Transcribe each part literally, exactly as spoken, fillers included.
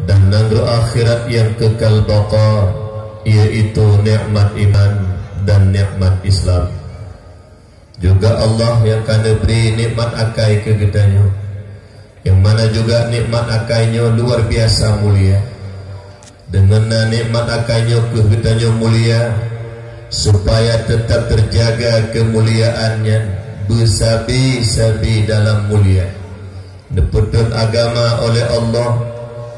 Dan nanggroe akhirat nyang kekal baqa, yaitu nikmat iman dan nikmat Islam. Juga Allah nyang ka neubri nikmat akai keu geutanyoe, nyang mana juga nikmat akai nyoe luar biasa mulia. Deungon na nikmat akai nyoe keuh geutanyoe mulia, supaya teutap teujaga keumuliaan nyan beusabe-sabe dalam mulia. Neupeutrön agama oleh Allah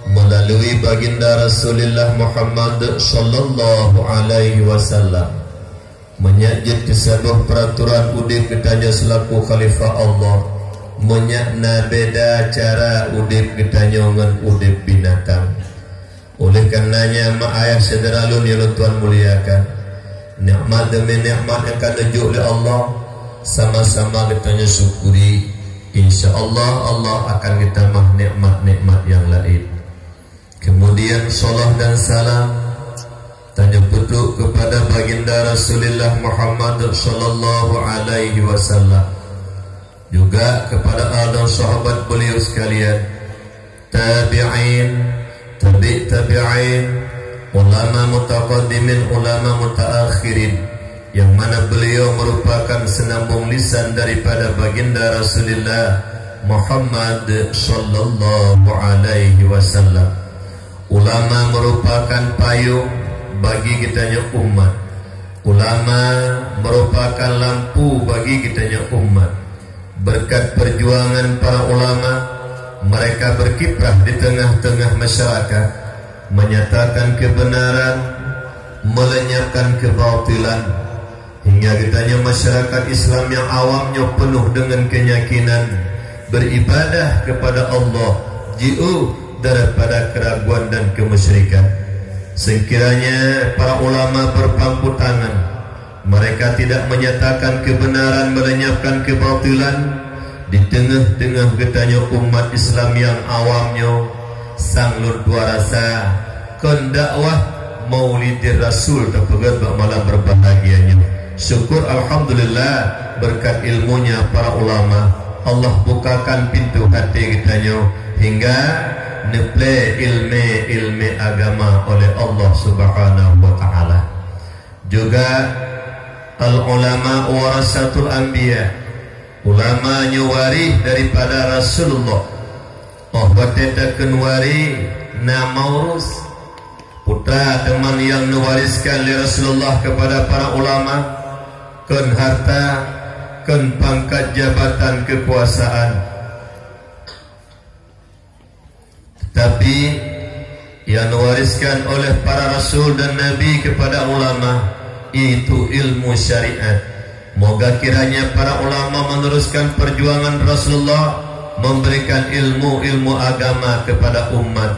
meulalui Baginda Rasulullah Muhammad sallallahu alaihi wasallam. Meunyak jeuet teusaboh peuratoran udeb geutanyoe seulaku khalifah Allah, meunyak na beda cara udeb geutanyoe ngon udeb binatang. Oleh karenanya, mak ayah syedara lôn nyang lôn tuan muliakan, nikmat demi nikmat nyang ka neujok lé Allah, sama-sama geutanyoe syukuri. Insya Allah, Allah akan geutamah nikmat-nikmat nyang laén. Kemudian, salat dan salam tanyoe peutrok kepada Baginda Rasulullah Muhammad sallallahu alaihi wasallam, juga kepada al dan sahabat beliau sekalian, tabi'in, tabi' tabi'in, ulama mutaqaddimin, ulama mutaakhirin, yang mana beliau merupakan senambung lisan daripada Baginda Rasulullah Muhammad sallallahu alaihi wasallam. Ulama merupakan payong bagi geutanyoe umat. Ulama merupakan lampu bagi geutanyoe umat. Berkat perjuangan para ulama, mereka berkiprah di tengah-tengah masyarakat, menyatakan kebenaran, melenyapkan kebatilan, hingga geutanyoe masyarakat Islam nyang awam nyoe peunoh deungon keunyakinan beribadah kepada Allah, jiôh daripada keraguan dan kemusyrikan. Sekiranya para ulama berpangku tangan, mereka tidak menyatakan kebenaran, melenyapkan kebatilan di tengah-tengah geutanyoe umat Islam nyang awam nyoe, sang lôn tuan rasa kon dakwah Maulidir Rasul tapeugét bak malam berbahagia nyoe. Syukur alhamdulillah, berkat ilmunya para ulama, Allah bukakan pintu hati geutanyoe hingga neuplé ilmé-ilmé agama oleh Allah Subhanahu wa Ta'ala. Juga, al-ulama warasatul anbiya, ulama nyoe waréh daripada Rasulullah. Óh watée takheun waréh, na maurus, putra teuma nyang neuwariskan lé Rasulullah kepada para ulama, kon harta, kon pangkat jabatan kekuasaan. Tetapi, yang diwariskan oleh para rasul dan nabi kepada ulama, yaitu ilmu syariat. Moga kiranya para ulama meneruskan perjuangan Rasulullah memberikan ilmu-ilmu agama kepada umat.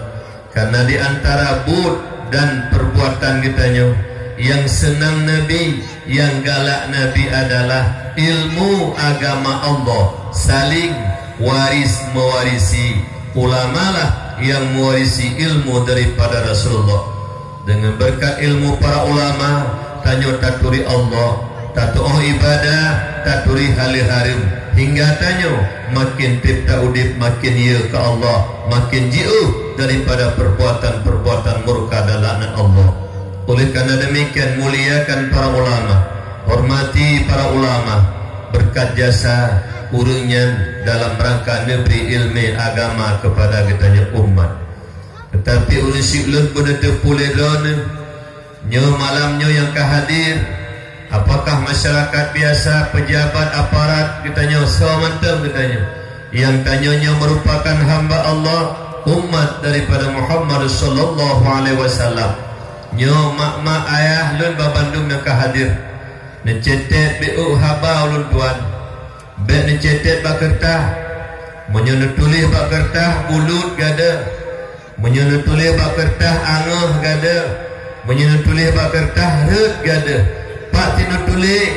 Karena di antara buet dan perbuatan geutanyoe, yang seunang Nabi, yang galak Nabi adalah ilmu agama Allah, saling waris mewarisi. Ulamalah yang mewarisi ilmu daripada Rasulullah. Dengan berkat ilmu para ulama, tanyoe taturi Allah, tatuoh ibadah, taturi haleue hareuem, hingga tanyoe makin tiep ta udeb makin yö keu Allah, makin jiôh daripada perbuatan-perbuatan murka dan laknat Allah. Oleh karena demikian, muliakan para ulama, hormati para ulama, berkat jasa ureuëng nyan dalam rangka neubri ilmu agama kepada geutanyoe umat. Tetapi ureuëng syiek lôn beuneuteupeu lé droeneuh, nyoe malam nyoe nyang ka hadir, apakah masyarakat biasa, pejabat, aparat geutanyoe, soe mantong geutanyoe, nyang tanyoe nyoe merupakan hamba Allah, umat daripada Muhammad sallallahu alaihi wasallam. Nyoe mak-mak ayah lôn babandum nyang ka hadir, neucetet beu haba ulôn tuan. Bék neucetet bak keureutah. Meunyoe neutuléh bak keureutah, bulut gadôh. Meunyoe neutuléh bak keureutah, angôh gadôh. Meunyoe neutuléh bak keureutah, rhot gadôh. Pat sineutuléh,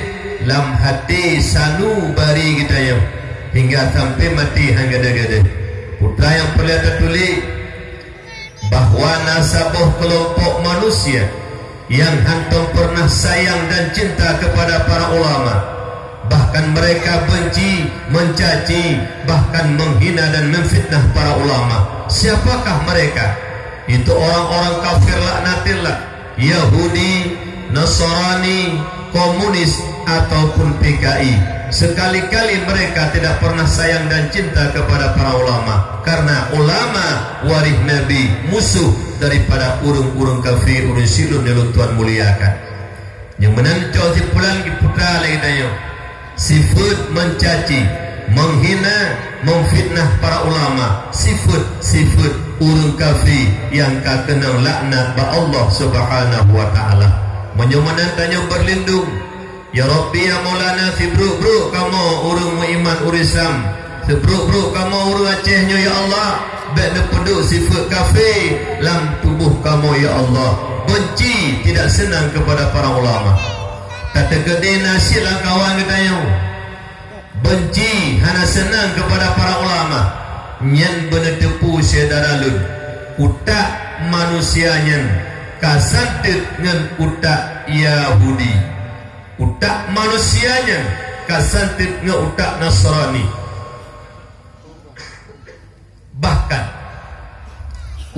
lam haté sanubari geutanyoe, hingga sampoe maté han gadôh-gadôh. Peue nyang peureulée tatuléh, bahwa na saboh keulompok manusia nyang hántom peureunah sayang dan cinta kepada para ulama. Bahkan mereka benci, mencaci, bahkan menghina dan memfitnah para ulama. Siapakah mereka? Itu orang-orang kafir laknatillah, Yahudi, Nasrani, komunis, ataupun P K I. Sekali-kali mereka tidak pernah sayang dan cinta kepada para ulama. Karena ulama waréh Nabi, musuh daripada ureuëng-ureuëng kafir, ureuëng siluem nyang lôn tuan muliakan. Nyang meunan cok simpulan geuputra lé geutanyoe. Sifeuet mencaci, menghina, memfitnah para ulama, sifeuet-sifeuet ureuëng kafé nyang ka keunong laknat bak Allah Subhanahu wa Taala. Meunyoe meunan tanyoe berlindung, ya Rabbi, ya Maulana, sibrok-brok kamoe ureuëng meuiman, ureuëng Islam, sibrok-brok kamoe ureuëng Aceh nyoe, ya Allah, bék neupeuduek sifeuet kafé lam tuboh kamoe, ya Allah. Benci, tidak senang kepada para ulama. Tateukeudi na cit lam kawan geutanyoe. Benci, hana senang kepada para ulama. Nyan beuneuteupeu syedara lôn. Utak manusia nyan ka santeut ngon utak Yahudi. Utak manusia nyan ka santeut ngon utak Nasrani. Bahkan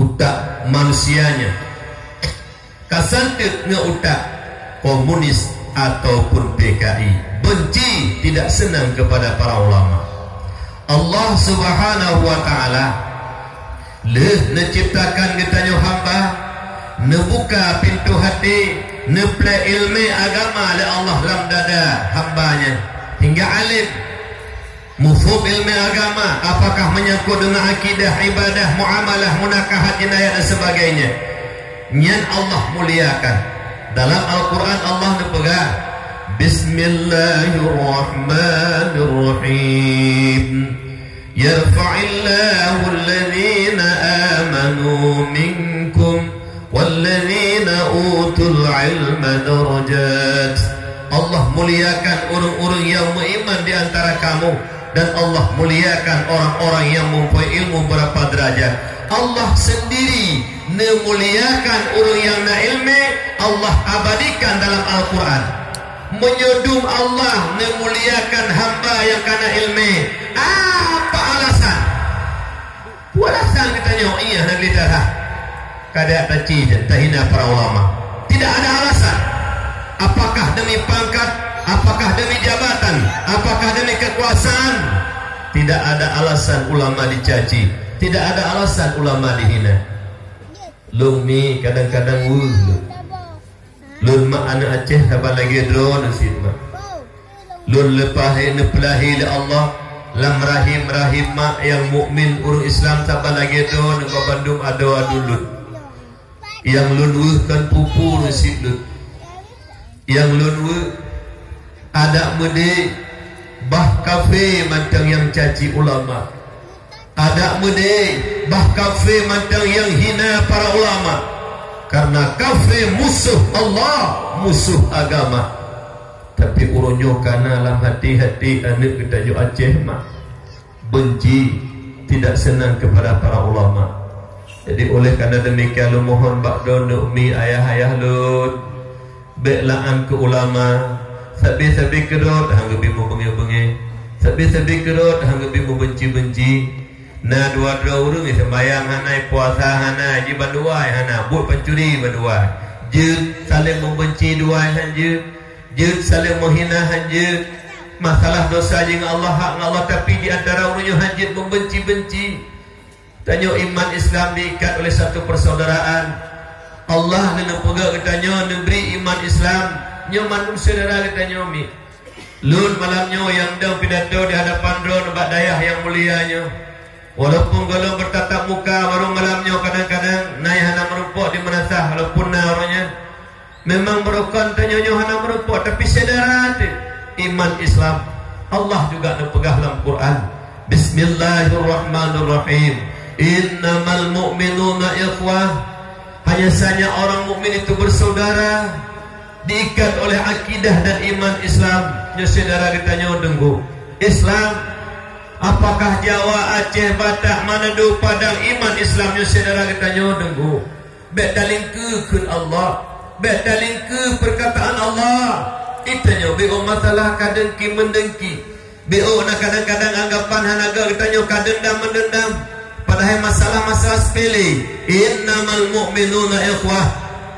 utak manusia nyan ka santeut ngon utak komunis ataupun P K I. Benci, tidak senang kepada para ulama. Allah Subhanahu wa Taala lheueh neuciptakan geutanyoe hamba, neubuka pintoe haté, neuplée iéleumé agama lé Allah lam dada hamba nyan hingga alim. Muphom iéleumé agama, apakah menyangkut deungon akidah, ibadah, muamalah, munakahat, jinayat dan sebagainya, nyan Allah muliakan. Dalam Al-Quran Allah neupeugah, "Bismillahirrahmanirrahim. Yarfa'illahu alladhina amanu minkum walladhina utul ilma darajat." Allah muliakan ureuëng-ureuëng nyang meuiman di antara kamu, dan Allah muliakan orang-orang nyang mempunyai ilmu beurapa derajat. Allah sendiri neumuliakan ureuëng nyang na iéleumé, Allah abadikan dalam Al-Quran. Meunyoe dum Allah neumuliakan hamba nyang ka na iéleumé, apa alasan? Peue alasan geutanyoe, iya, hana lé darah, kada taci dan tahina para ulama? Tidak ada alasan. Apakah demi pangkat? Apakah demi jabatan? Apakah demi kekuasaan? Tidak ada alasan ulama dicaci. Tidak ada alasan ulama dihina. Lôn mi kadang-kadang weueh lôn. Lôn mak aneuk Aceh saban lagée droeneuh cit mak. Lôn leupah neupeulahé lé Allah lam rahim-rahim mak nyang mukmin ureuëng Islam saban lagée droeneuh bak bandum adoe aduen lôn. Nyang lôn weueh kon peue-peue ngon cit lôn. Nyang lôn weueh, adak meudeh bah kafé mantong nyang caci ulama. Adak meudeh bah kafé mantong nyang hina para ulama. Karena kafé musoh Allah, musoh agama. Tapi uroe nyoe kana lam hati-hati aneuk geutanyoe Aceh mak benci, tidak senang kepada para ulama. Jadi oleh karena demikian lôn mohon bak droeneuh mi ayah-ayah lôn, bék la'an keu ulama. Sabe-sabe keudroe han geubi meubeungéh-beungéh. Sabe-sabe keudroe han geubi meubenci-benci. Na dua droe ureuëng nyang seumayang hana, puasa hana, jiban dua hana, buet pancuri ban dua. Jeuet saléng meubenci dua nyan jeuet. Jeuet saléng meuhina han jeuet. Masalah dosa jih ngon Allah, hak ngon Allah, tapi di antara ureuëng nyoe han jeuet meubenci-benci. Tanyoe iman Islam diikat oleh satu persaudaraan. Allah neupeugah geutanyoe neubri iman Islam, nyoe mandum syedara geutanyoe mi. Lôn malam nyoe nyang dong pidato di hadapan droeneuh bak dayah nyang mulia nyoe. Walaupun gohlom bertatap muka baru malam nyoe, kadang-kadang na nyang hana meurumpok di meunasah, walaupun na uroe nyan. Memang beurukon tanyoe nyoe hana meurumpok, tapi syedara teuh iman Islam. Allah juga neupeugah lam Quran, "Bismillahirrahmanirrahim. Innamal mu'minuna ikhwah." Hanya saja orang mukmin itu bersaudara, diikat oleh akidah dan iman Islam. Nyoe syedara geutanyoe deunggok. Islam, apakah Jawa, Aceh, Batak, Manado, Padang, iman Islam nyoe syedara geutanyoe deunggok. Bék talingkeue kheun Allah. Bék talingkeue peurkataan Allah. Geutanyoe bék masalah ka dengki meudengki. Bék na kadang-kadang anggapan hana geuh geutanyoe ka dendam meudendam. Padahai masalah-masalah sepele. "Innamal mu'minuna ikhwah."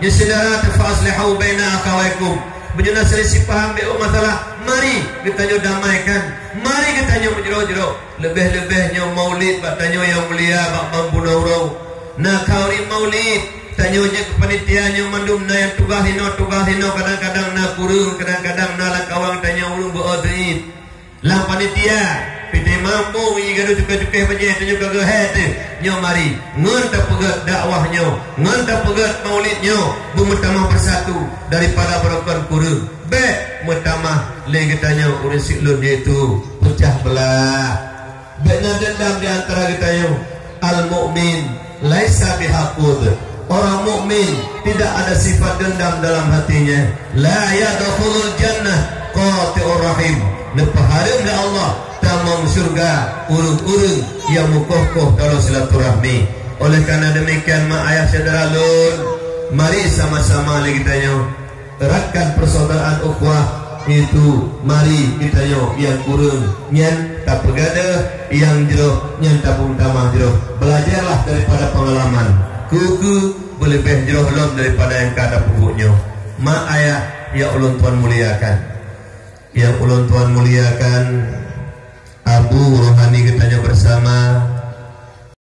Nyoe syedara, "Fa aslihu baina akhawaikum." Meunyoe na seulisih paham beu masalah, mari geutanyoe damaikan. Mari geutanyoe meujroh-jroh. Leubeh-leubeh nyoe maulid bak tanyoe nyang mulia bak Bang Bunoe Urong. Na khauri maulid, tanyoe jeuet keu panitia nyoe mandum na nyang tugaih inoe, tugaih inoe, kadang-kadang na kureueng, kadang-kadang na lam kawang tanyoe ureueng beu-o teuiet. Lam panitia, pih teuma mueng ie gadoh cukai-cukai bajée tanyoe ka geuhée teuh. Nyoe mari, ngon tapeugét dakwah nyoe, ngon tapeugét maulid nyoe, beumeutamah beusatu daripada beurukon kureueng. Bék meutamah lé geutanyoe ureueng siklon, yaitu peucah beulah. Bék na deundam di antara geutanyoe. Al-mu'min laisa bihaqud. Orang mukmin tidak ada sifat dendam dalam hatinya. La yadkhulul jannah qati'ur rahim. Neupeuhareuem lé Allah tamong syeuruga ureueng-ureueng nyang meukoh-koh taloe silaturahmi. Oleh karena demikian, mak ayah syedara lôn, mari sama-sama lé geutanyoe eratkan persaudaraan ukhuwah, yaitu mari geutanyoe nyang kureueng nyan tapeugadôh, nyang jroh nyan tapeutamah jroh. Belajarlah daripada pengalaman. Keu-keu beuleubeh jroh lom daripada nyang ka tapeubuet nyoe. Mak ayah nyang ulôn tuan muliakan, nyang ulôn tuan muliakan, Abu rohani geutanyoe bersama,